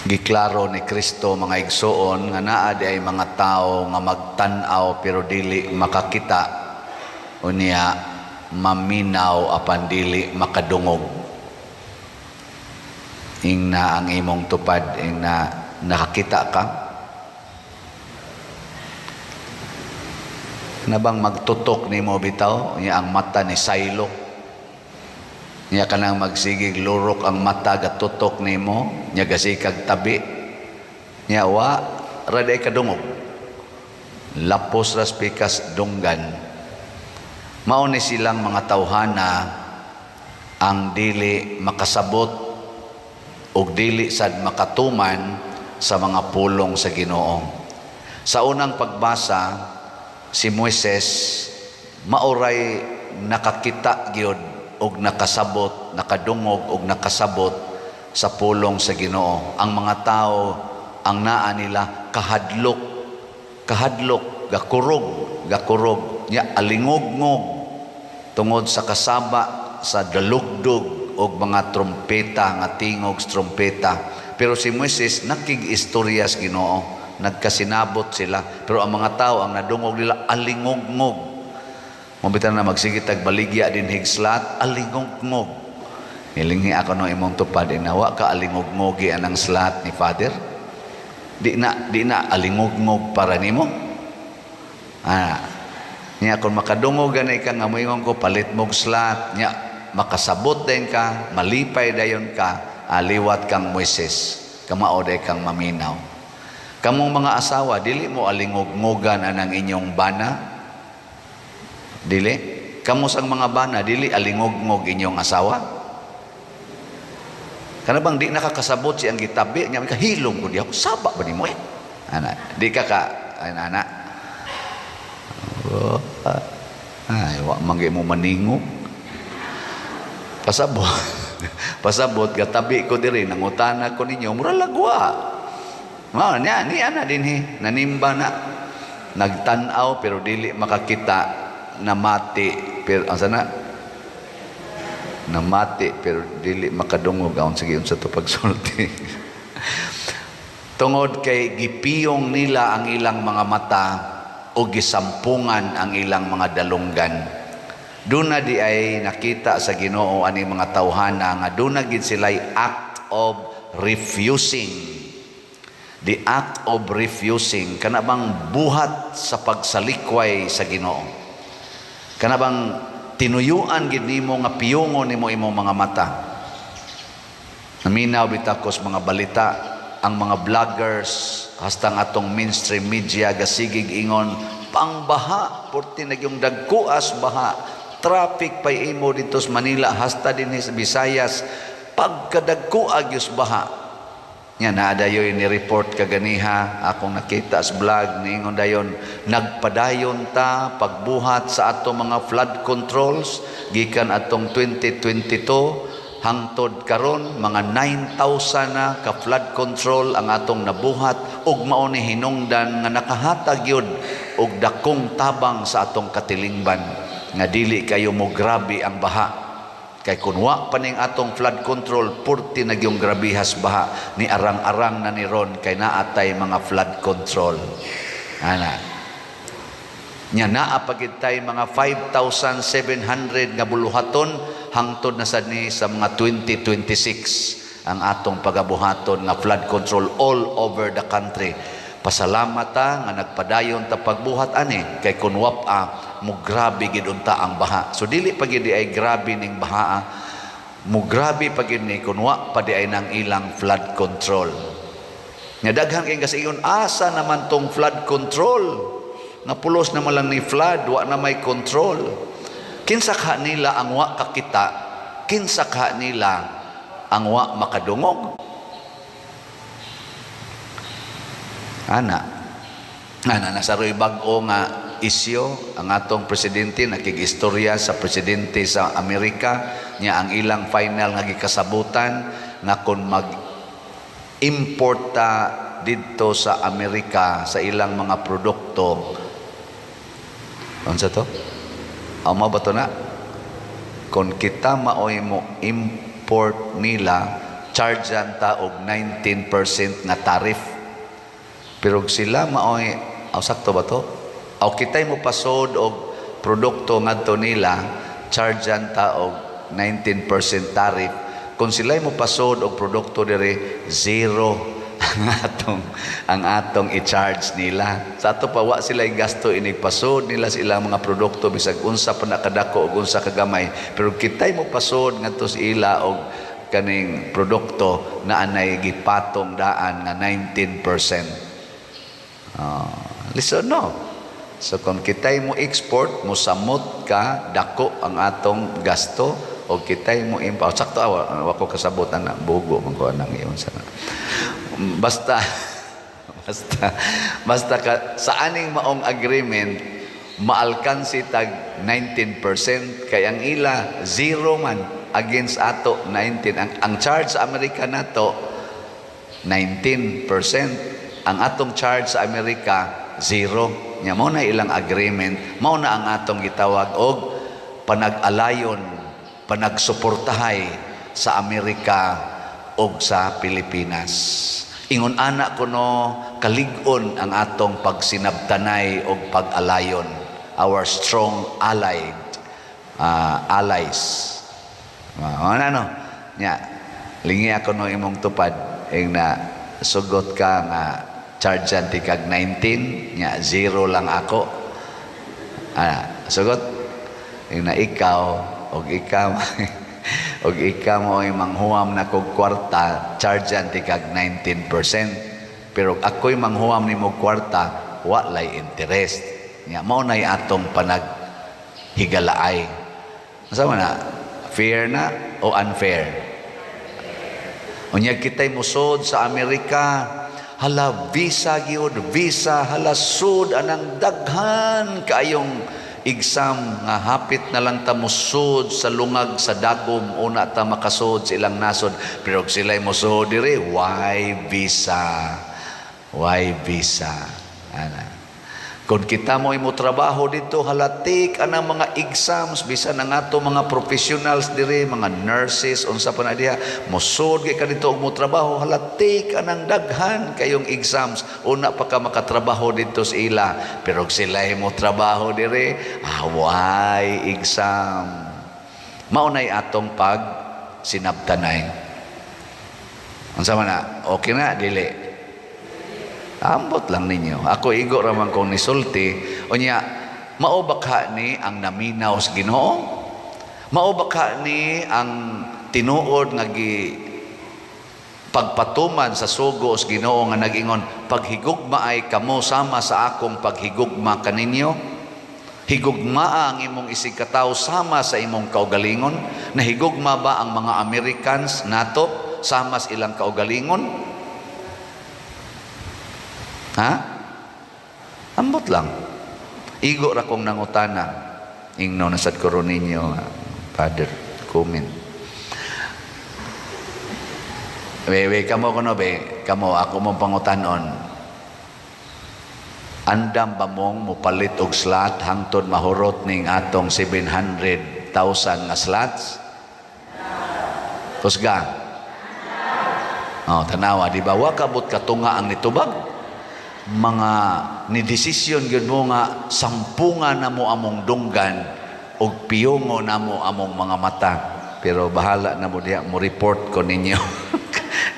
Giklaro ni Kristo, mga igsoon, nga naa di ay mga tao nga magtan-aw pero dili makakita, unya maminaw apan dili makadungog. Ingna ang imong tupad, ingna nakakita ka? Nabang magtutok nimo bitaw, unya ang mata ni saylok. Nya kanang magsigig lurok ang mata gatutok nimo, nya gasikag tabi. Nya wa ra day kadungog. Lapos ras pikas dunggan. Mao ni silang mga tawhana ang dili makasabot ug dili sad makatuman sa mga pulong sa Ginoo. Sa unang pagbasa, si Moises maoray nakakita gyud og nakasabot, nakadungog og nakasabot sa pulong sa Ginoo. Ang mga tao ang naa nila kahadlok, kahadlok, gakurog, gakurog, nya alingogngog tungod sa kasaba sa dalugdog og mga trompeta, nga tingog sa trompeta. Pero si Moises nakig-istorya sa Ginoo, nagkasinabot sila. Pero ang mga tao ang nadungog nila alingogngog. Mabitan na magsigit tag baligya din higslat, alingogngog. Nilinghi ako no imong tupad, inawa ka alingogngogi anang slat ni Father. Di na alingogngog para nimo. Nya kung makadungog gani ka nga moingon ko palit mog slat, nya makasabot din ka, malipay dayon ka, aliwat kang Moises, kamao day kang maminaw. Kamong mga asawa, dili mo alingog-ngogan anang inyong bana. Dili. Kamo sang mga bana, dili alingog-ngog inyong asawa. Kana bang di nakakasabot si ang gitabi nya kahilom ko di ako saba ba nimo eh. Ana, di ka ka ana. Oh, ay wa man mo maningog. Pasabot. Pasabot gatabi ko diri nangutana ko ninyo mura lagwa. Mao nya ni ana dinhi nanimba na nagtan-aw pero dili makakita, namati pero asa na namati pero dili makadungog. Aon sige unsa to pagsulti. Tungod kay gipiyong nila ang ilang mga mata o gisampungan ang ilang mga dalunggan. Doon na di ay nakita sa Ginoo ani mga tawhana nga doon na gid sila'y act of refusing. The act of refusing kana bang buhat sa pagsalikway sa Ginoo. Kana bang tinuyuan gid nimo nga piyungon nimo imong mga mata. Naminaw bitakos mga balita ang mga vloggers hasta ang atong mainstream media gasigig ingon pangbaha porti nagyong dagkuas baha, traffic pay imo dito sa Manila hasta dinhi sa Visayas pagkadagkuag yus baha. Nya naa dayoy ni report kaganiha akong nakita sa vlog niingon dayon nagpadayon ta pagbuhat sa ato mga flood controls gikan atong 2022 hangtod karon mga 9,000 na ka flood control ang atong nabuhat ug mao ni hinungdan nga nakahatag gyud og dakong tabang sa atong katilingban nga dili kayo mo grabe ang baha. Kay kun wa pa ning atong flood control purti na gyung grabihas baha ni arang-arang na ni ron kay naatay mga flood control. Ana. Nya naa pa gid tay mga 5,700 nga buluhaton hangtod na sad ni sa mga 2026 ang atong pagabuhaton nga flood control all over the country. Pasalamat ta nga nagpadayon ta pagbuhat ani kay kun wa pa mo grabe gid unta ang baha. So dili pa gid ay grabe ning baha, mo grabe pa gid ni kun wa pa di ay nang ilang flood control. Nga daghan kay kasigon asa naman tong flood control? Nga pulos naman lang ni flood, wa na may control. Kinsa ka nila ang wa kakita, kinsa ka nila ang wa makadungog? Ana, ana nasaroy bag-o nga isyo ang atong presidente nakigistorya sa presidente sa Amerika niya ang ilang final nga gikasabutan nga kon mag-import ta didto sa Amerika sa ilang mga produkto. Unsa to? Amo ba to na? Kon kita maoy mo import nila Chargean ta og 19% nga tariff. Pero sila maoy, aw, sakto ba to? Aw, kitay mo pasod og produkto ngadto nila, chargean ta og 19% tariff. Kung sila mo pasod og produkto dire, zero ang atong i-charge nila. Sa ato pa, wa sila gasto inig pasod nila sa ilang mga produkto, bisag unsa pa nakadako og unsa kagamay. Pero kitay mo pasod ngadto sa ila og kaning produkto na anay gipatong daan nga 19%. Listen, no? So kung kitay mo export, mo samot ka dako ang atong gasto, o kitay mo import. Sakto awa, wa ko kasabot ana, bugo man ko anang iyon sa basta ka, sa aning maong agreement, maalkansi tag 19% kay ang ila zero man against ato 19. Ang charge sa Amerika nato 19%, ang atong charge sa Amerika zero. Nya mao na ilang agreement, mao na ang atong gitawag og panag-alayon, panagsuportahay sa Amerika og sa Pilipinas. Ingon ana kuno kalig-on ang atong pagsinabtanay og pag-alayon, our strong allied allies. Ano no nya, lingi ako no imong tupad ing na sugot ka nga charge ti kag 19, nya zero lang ako. Sugot ing na ikaw og ikaw mo ay manghuam na kog kwarta, charge ti kag 19%, pero ako'y manghuam nimo kwarta, wa lay interest. Nya mao nay atong panag higalaay. Asa man na, fair na o unfair? Unya kitay musod sa Amerika, hala, visa gyud, visa, hala, sud anang daghan kaayong exam nga hapit na lang ta musod sa lungag sa dagom una ta makasod sa ilang nasod. Pero sila musod dire, why visa? Why visa? Ana, kung kita mo imo trabaho dito, halatik anang mga exams, bisan ang ato mga professionals dire, mga nurses, unsa pa na diha, mosud kay ka dito og mo trabaho, halatik anang daghan kayong exams una pa ka makatrabaho dito sa ila. Pero sila mo trabaho dire, why exam? Mao nay atong pag sinabtanay. Unsa man na? Okay na dili? Ambot lang ninyo. Ako igo raman kong nisulti. Unya, mao ba ni ang naminaw sa Ginoo? Mao ba ni ang tinuod nga gi pagpatuman sa sugo sa Ginoo nga nag-ingon, "Paghigugma ay kamo sama sa akong paghigugma kaninyo"? Higugmaa ang imong isig katawo sama sa imong kaugalingon. Nahigugma ba ang mga Americans nato sama sa ilang kaugalingon? Ha? Ambot lang. Igo ra kong nangutana. Ingno na sad ko ninyo, Father, comment. We, we, kamo kuno be, kamo ako mong pangutanon. Andam ba mong mupalit og slot hangtod mahurot ning atong 700,000 nga slots? Kusga. Oh, tanawa, di ba? Wa kabot katunga ang nitubag. Mga ni desisyon gyud mo nga sampunga na mo among dunggan og piyongo na mo among mga mata. Pero bahala na mo diha, mo report ko ninyo.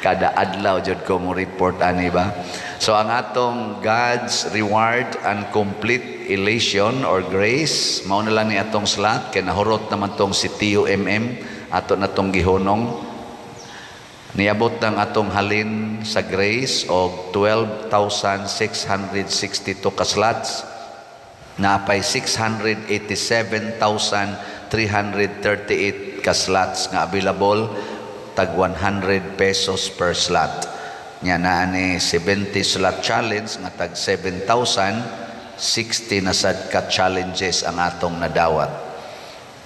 Kada adlaw jud ko mo report ani ba. So ang atong God's reward and complete elation or grace, mao na lang ni atong slot kay nahurot naman tong si TUMM, ato na tong gihunong. Niabot ng atong halin sa grace og 12,662 ka slots, napay 687,338 ka slots nga available, tag 100 pesos per slot. Nya naa ni 70 slot challenge nga tag 7,060 na sad ka challenges ang atong nadawat.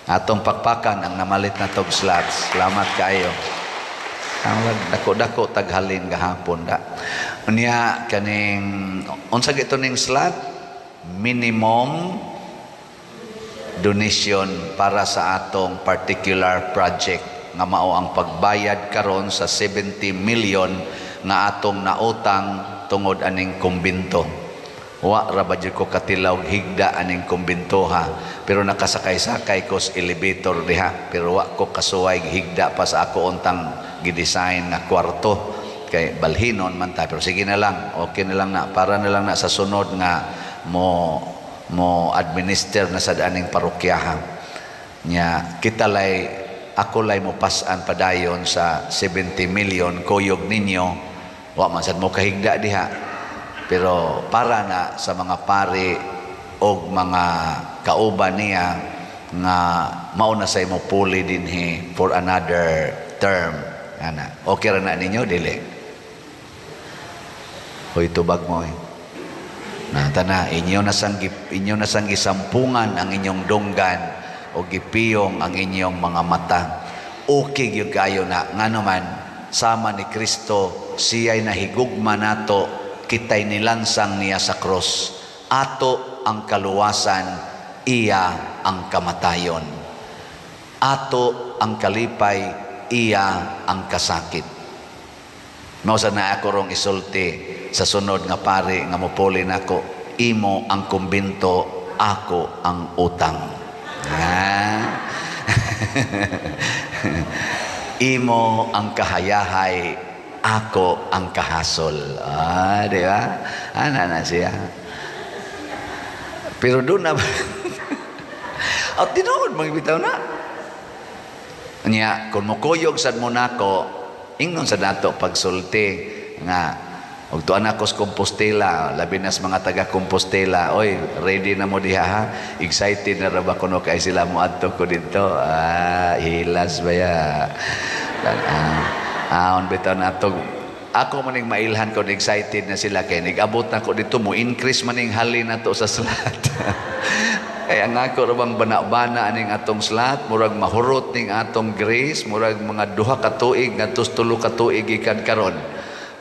Atong pakpakan ang namalit na tog slots. Salamat kaayo. Ang dako-dako taghalin gahapon da. Unya kaning unsa gito ning slot, minimum donation para sa atong particular project. Nga mao ang pagbayad karon sa 70 million nga atong nautang tungod aning kumbinto. Wa ra ba jud ko katilaw higda aning kumbinto ha, pero nakasakay-sakay ko sa elevator diha, pero wa ko kasuway higda pa sa ako untang gidesign nga kwarto kay balhinon man ta. Pero sige na lang, okay na lang na, para na lang na sa sunod nga mo mo administer na sa aning parokyaha nya. Kita lay, ako lay mo pasan padayon sa 70 million kuyog ninyo. Wa man sad mo kahigda diha, pero para na sa mga pari og mga kauban niya nga mao na say mo puli dinhi for another term ana. Okay ra na ninyo, dili? Hoy, tubag mo eh. Na tana inyo na sang gisampungan ang inyong dunggan o gipiyong ang inyong mga mata. Okay gyud kayo na, ngano man sama ni Kristo, siya'y nahigugma nato, kita'y nilansang niya sa krus. Ato ang kaluwasan, iya ang kamatayon. Ato ang kalipay, iya ang kasakit. Mao sa na ako rong isulti sa sunod nga pari nga mopuli nako, imo ang kumbinto, ako ang utang. Ah. Imo ang kahayahay, ako ang kahasol. Ah, di ba? Ana na siya. Pero doon na at tinuod magbitaw na. Nya, kung mukuyog sad mo nako, ingnon sa nato pagsulti nga og tuan ako sa Compostela, labi na sa mga taga Compostela, oy, ready na mo diha ha? Excited na ra ba kuno kay sila mo adto ko dito? Ah, hilas ba ya? Ah, on bitaw nato. Ako maning mailhan kon excited na sila kay nag-abot na ko dito, mo increase maning halin nato sa slot. Kaya ang ako ra bang bana-bana aning atong slot, murag mahurot ning atong grace, murag mga 2 ka tuig ngadto 3 ka tuig gikan karon.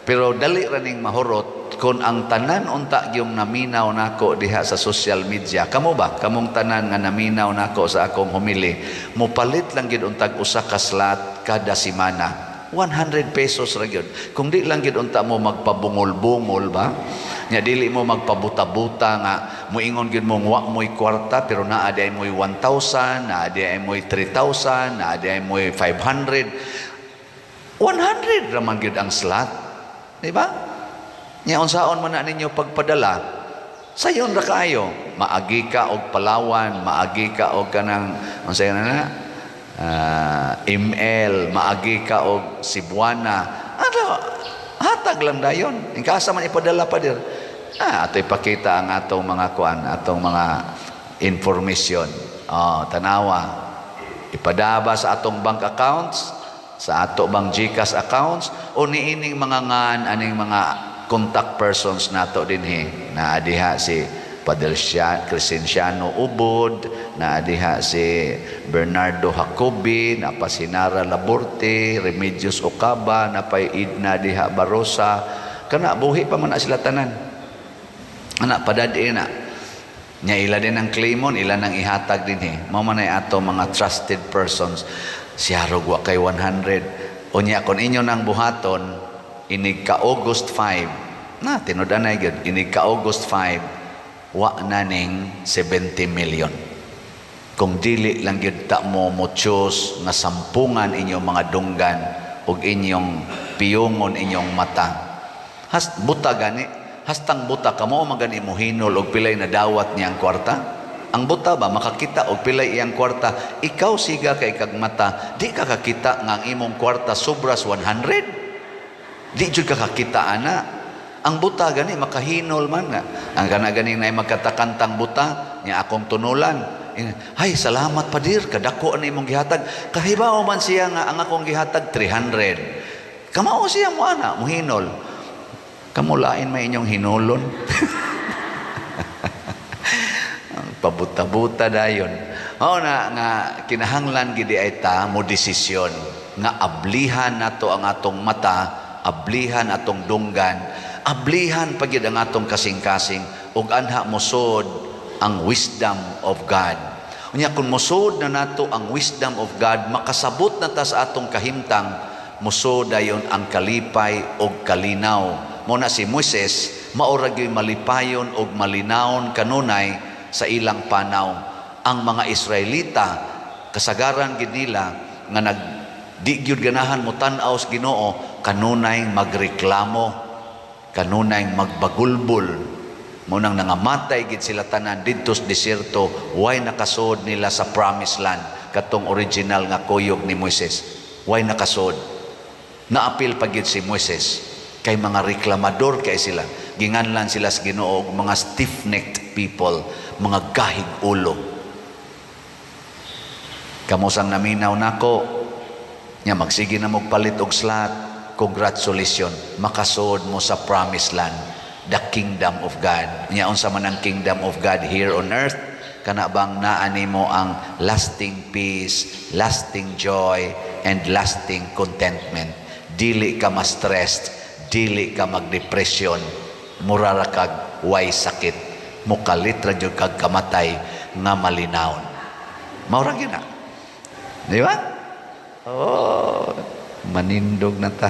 Pero dali ra ning mahurot kon ang tanan unta gyung naminaw nako diha sa social media. Kamo ba? Kamong tanan nga naminaw nako sa akong homily, mopalit lang gyud untag usa ka slot kada semana. 100 pesos ra gyud. Kung di lang gyud unta mo magpabungol-bungol ba? Nya dili mo magpabuta-buta nga moingon gyud mo wa mo'y kwarta, pero naa di ay mo'y 1,000, naa di ay mo'y 3,000, naa di ay mo'y 500. 100 ra man gyud ang slot. Di ba? Nya unsaon man na ninyo pagpadala, sayon ra kaayo. Maagi ka og Palawan, maagi ka og kanang unsay na na? ML, maagi ka og Cebuana. Ano, hatag lang dayon. In kasa man ipadala pa dir. Ah, ato ipakita ang atong mga kuan, atong mga information. Oh, tanawa. Ipadaba sa atong bank accounts, sa ato bang GCash accounts, o niining mga ngan aning mga contact persons nato dinhi. Naa diha si Padre Crescenciano Ubod, naa diha si Bernardo Jacobi, napa si Nara Laborte, Remedios Ocaba, napay Idna diha Barosa. Kana buhi pa man na sila tanan. Ana padad-i na. Nya ila din ang claimon, ila nang ihatag dinhi. Mao man ay ato mga trusted persons. Siya rog wa kay 100. Unya kon inyo nang buhaton inig ka August 5. Na tinud-anay gyud inig ka August 5 wa na ning 70 million. Kung dili lang gyud ta mo mo choose nga sampungan inyong mga dunggan ug inyong piyungon inyong mata. Has buta gani, hastang buta kamo man gani mo hinol og pilay na dawat niyang kwarta. Ang buta ba makakita og pilay iyang kwarta? Ikaw siga kay kag mata, di ka kakita nga ang imong kwarta sobras 100. Di jud ka kakita ana. Ang buta gani makahinol man nga. Ang kana gani nay magkatakantang buta nya akong tunulan. Hay, salamat padir, kadako ani imong gihatag. Kahibaw man siya nga ang akong gihatag 300. Kamao siya mo ana, mohinol. Kamulain may inyong hinulon. Pabuta-buta dayon. Mao na nga kinahanglan gid ay ta mo desisyon nga ablihan nato ang atong mata, ablihan atong dunggan, ablihan pa gyud ang atong kasing-kasing ug anha mosod ang wisdom of God. Unya kung mosud na nato ang wisdom of God, makasabot na ta sa atong kahimtang, musod dayon ang kalipay og kalinaw. Mao na si Moises, mao ra gyud malipayon og malinawon kanunay sa ilang panaw. Ang mga Israelita, kasagaran gid nila nga nag di gyud ganahan mo tan-aw sa Ginoo, kanunay magreklamo, kanunay magbagulbol. Mao nang nangamatay gid sila tanan didto sa desierto, way nakasud nila sa Promised Land, katong original nga kuyog ni Moises. Way nakasud. Naapil pa gid si Moises kay mga reklamador kay sila. Ginganlan sila sa Ginoo og mga stiff-necked people, mga gahig ulo. Kamo sang naminaw nako, nya magsige na mo palit og slot, congratulations, makasud mo sa Promised Land, the kingdom of God. Nya unsa man ang kingdom of God here on earth? Kana bang naa nimo ang lasting peace, lasting joy, and lasting contentment. Dili ka ma-stressed, dili ka magdepression, mura ra kag way sakit, mukalit ra jud kag kamatay nga malinawon. Mao ra gyud na. Di ba? Oh, manindog na ta.